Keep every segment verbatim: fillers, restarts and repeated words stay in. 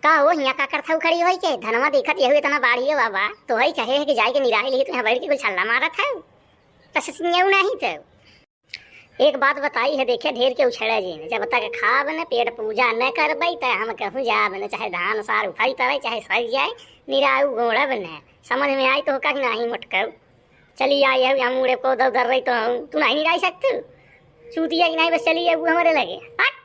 का हो, हियाँ का करत हऊ खड़ी होई के? धनवा देखत यहू इतना बाढ़ियो बा, तो हई कहे है कि जाई के निराई लिही, तो यहाँ बैठ के कुल छल्ला मारत हऊ। तो सचिनियऊ नहीं तो। एक बात बताई है, देखे ढेर के उछड़े जी, जब तक खाब न, पेट पूजा न करबई, त हम कहूँ जाब न, चाहे धान सार उफाई पड़े, चाहे सर जाए, निराऊ गोड़ब न। समझ में आई तो का कि नहीं मोटकऊ? चली आई है, हम उड़े को दर दर रही तो हूँ, तू नहीं निराई सकतू? चूतिया कि नहीं, बस चली है वो हमारे लगे। हट!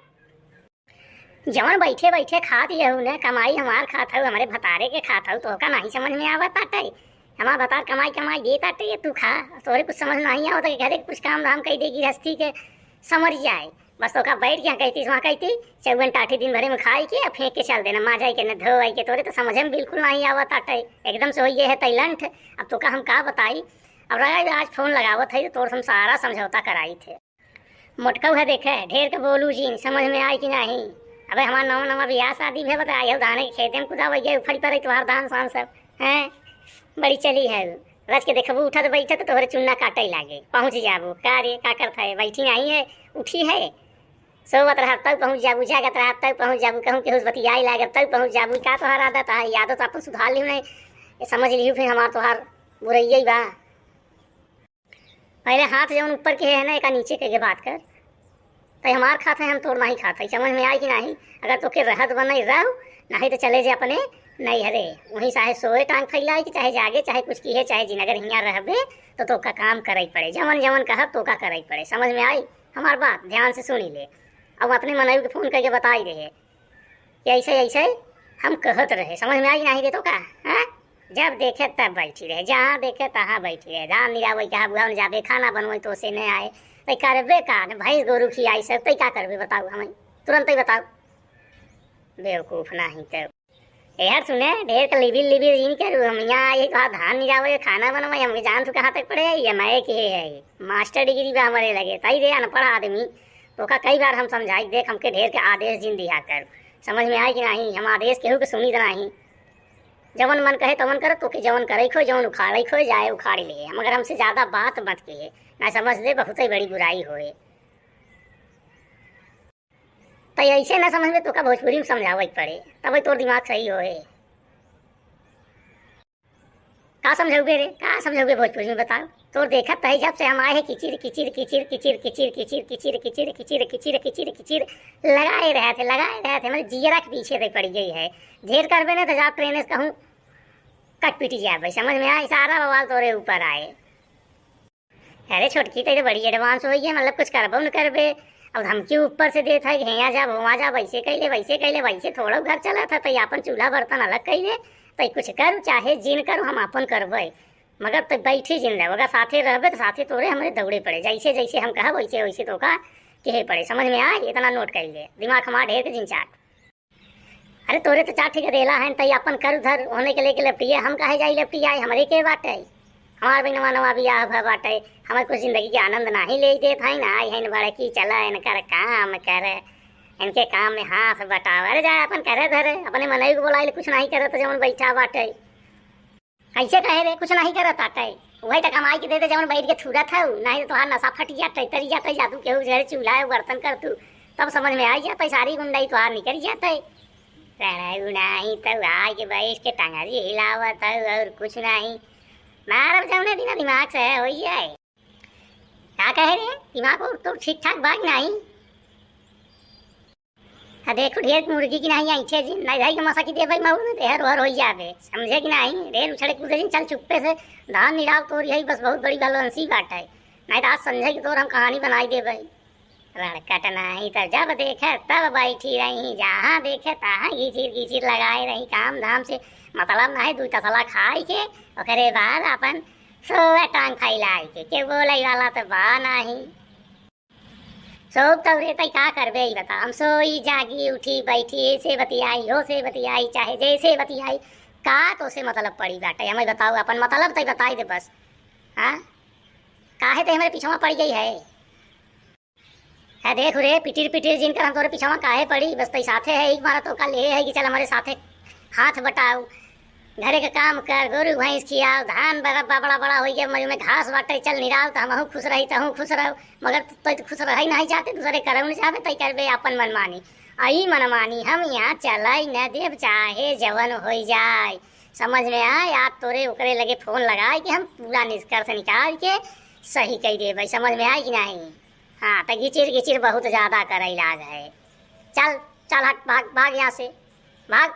जवन बैठे बैठे खात यहू ने, कमाई हमार खात हऊ, हमरे भतारे के खात हऊ, तोहका नहीं समझ में आवत आटे? हमार भतार कमाई कमाई देत आटे, ये तू खा, तोहरे कुछ समझ नहीं आवत कि घरे कुछ काम धाम कई दे, गृहस्थी के समझ जाए। बस तोहका बैठ के यहाँ कहती, वहाँ कहती, चौवन टाठी दिन भरे में खाई के, अब फेंक के चल देना, माजाई के, न धोवाई के, तोहरे तो समझ में बिल्कुल नहीं आवत आटे, एकदम से होइए है तैलंठ। अब तोहका हम का बताई, अब रहा आज फोन लगावत है, तो तोर हम सारा समझौता कराई थे। मोटकऊ है देखे, ढेर के बोलू जिन, समझ में आई कि नहीं? अबे हमार नवा नवा बियाह शादी भे बताई, हऊ धाने के खेते में कुदावै गए, उफड़ी पड़े तोहार धान सान सब, हैं? बड़ी चली है। रच के देखबू उठत बैठत तोहरे चुन्ना काटे लागे, पहुँच जाबू। का रे, का करत है? बैठी नहीं है, उठी है। सोवत रहब तब पहुँच जाबू, जागत रहब तब पहुँच जाबू, कहूँ केहू से बतियाई लागब तब पहुँच जाबू। का तोहार आदत है? आदत अपन सुधार लिहू नहीं, समझ लिहू फिर हमार तोहार बुरैया बा। पहले हाथ जौन ऊपर के है ना, एका नीचे के, के बात कर। तै हमार खात है, हम तोर नहीं खात है, समझ में आई कि नहीं? अगर तोके रहत बा नहीं रह, नहीं तो चले जे अपने नैहरे, वहीं चाहे सोए टांग फैलाई कि चाहे जागे, चाहे कुछ किहे, चाहे जिन, अगर हियाँ रहबे तो तोका काम करे पड़े, जवन जवन कहब तोका करे पड़े, समझ में आई हमार बात? ध्यान से सुनी ले। अब अपने मनऊ के फोन करके बताई रहे कि ऐसे ऐसे हम कहत रहे, समझ में आई नहीं दे तो का? हाँ, जब देखे तब बैठी रहे, जहाँ देखे तहाँ बैठी रहे, धान निरावै कहा बुआ जाबे, खाना बनवै तो से नहीं आए, तै करबे का? न भैंस गोरू खियाई सब, तै का करबे बताऊ? हमें तुरंत ही बताऊ। बेवकूफ नहीं तो। ए यार सुने, ढेर के लिबिल लिबिल जिन के रू, हम यहाँ आई तो धान निरावै, खाना बनवै, हमके जान तू कहाँ तक पड़े? ये मैं के है, मास्टर डिग्री बा हमारे लगे, तई रे अनपढ़ आदमी, तोका कई बार हम समझाई, देख हमके ढेर के आदेश जिन दिया कर, समझ में आई कि नहीं? हम आदेश केहू के सुनी तो नहीं। जवन मन कहे तवन कर, तोके जवन करे खोए, जवन उखाड़े खोए, जाए उखाड़ ले। मगर हमसे ज्यादा बात मत किहे, ना समझ ले बहुत ही बड़ी बुराई होए। तो ऐसे ना समझ में तोका भोजपुरी में समझावे के पड़े, तब तोर दिमाग सही होए। का समझौबे रे, का समझौबे भोजपुरी में बताओ? तोर देखत है जब से हम आए हैं किचिर किचिर किचिर किचिर किचिर किचिर किचिर किचिर किचिर किचिर किचिर किचिर लगाए रहे थे, लगाए रहे थे, मतलब जियरा के पीछे से पड़ गई है। ढेर करबे ना तो जा ट्रेन से कहूँ कट पीटी जाए भाई, समझ में आए? सारा बवाल तोरे ऊपर आए। अरे छोटकी, तै तो बड़ी एडवांस हो गई है, मतलब कुछ करबो न करबे। अब धमकी ऊपर से देत है कि हियाँ जा, वहाँ जा, वैसे कैले, वैसे कैले, वैसे थोड़ा घर चला था, तो अपन चूल्हा बर्तन अलग कैले, तो कुछ करू चाहे जिन करू, हम अपन करबे। मगर तो बैठी जिन रहे, अगर साथे रहबे तो साथे तोरे हमरे दौड़े पड़े, जैसे जैसे हम कहब वैसे वैसे तो का कहे पड़े, समझ में आए? इतना नोट कर ले, दिमाग हमारा ढेर के जिन चाट। अरे तोरे तो चार ठे गदेला हैं, तई अपन कर उधर, होने के लेके लपटिए, हम काहे जाई लपटियाए, हमरे के बाटे, हमार भी नवा नवा बियाह भा बाटे, हमार कुछ जिंदगी के आनंद नाही ले देत है ना, आई हैं बड़की, चला इनकर काम कर, इनके काम में हाथ बटाव। अरे जा अपन करे धरे, अपने मनई को बोलाई, कुछ नहीं करे तो जवन बैठा बाटे। कैसे कहे रे, कुछ नहीं करत आटे? वही तो कमाई के दे दे, जवन बैठ के थूरत है, नहीं तो तोहार नशा फट जाते, तरी जाते, जादू केहू जरे चूल्हा है, बर्तन कर तू, तब समझ में आई जाते, सारी गुंडाई तोहार निकल जाते। रहू नहीं तो आके बैठ के टंगरी हिलावत है और कुछ नहीं। मारब जौने दिना दिमाग से है, होई जाए। का कहे रे, दिमाग और तो ठीक ठाक बा कि नहीं? आ देखो, ढेर मुर्गी की नहीं ऐंठे जिन, नहीं भाई के मसा की दे भाई, मऊ में देहर ओहर होई जाबे, समझे कि नहीं? ढेर उछड़े कूदे जिन, चल चुप्पे से धान निराव तोरी है, बस बहुत बड़ी बलवंसी बात है, नहीं तो आज संझे की तोर हम कहानी बनाई दे भाई। रड़कट नहीं तो जब देखे तब बैठी रही, जहाँ देखे तहाँ घिचिर घिचिर लगाए रही, काम धाम से मतलब नहीं, दू तसला खाई के ओकरे बाद अपन सोए टांग फैलाई के, के बोले वाला तो बा नहीं। सोब तब रे, तई का करबे, ई बता? हम सोई, जागी, उठी, बैठी, ऐसे बतियाई, हो से बतियाई, चाहे जैसे बतियाई, का तो से मतलब पड़ी बाटे? हमें बताओ, अपन मतलब तई बताई दे बस। हाँ, काहे ते हमारे पीछवा पड़ गई है? है देख रे, पिटिर पिटिर जिनकर हम तोरे पीछवा काहे पड़ी? बस तई साथे है, एक बार तो कल ये है कि चल हमारे साथे हाथ बटाओ, घरे के काम कर, गोरू भैंस खियाओ, धान बड़ा बड़ा बड़ा होई गया, मजू में घास बाटे, चल निराव, तो हमहू खुश रही, तहू खुश रहो। मगर तै तो खुश रही नहीं चाहते, दूसरे करम नहीं चाहबे, तै करबे अपन मनमानी। अई मनमानी हम यहाँ चलाई न देब, चाहे जवन होइ जाए। समझ में आए? आज तोरे ओकरे लगे फोन लगाए कि हम पूरा निष्कर्ष निकाल के सही कइ देबै। समझ में आए कि नहीं? हाँ, त घिचिर घिचिर बहुत ज्यादा करइ लाग है। चल, चल हट, भाग, भाग यहाँ से, भाग।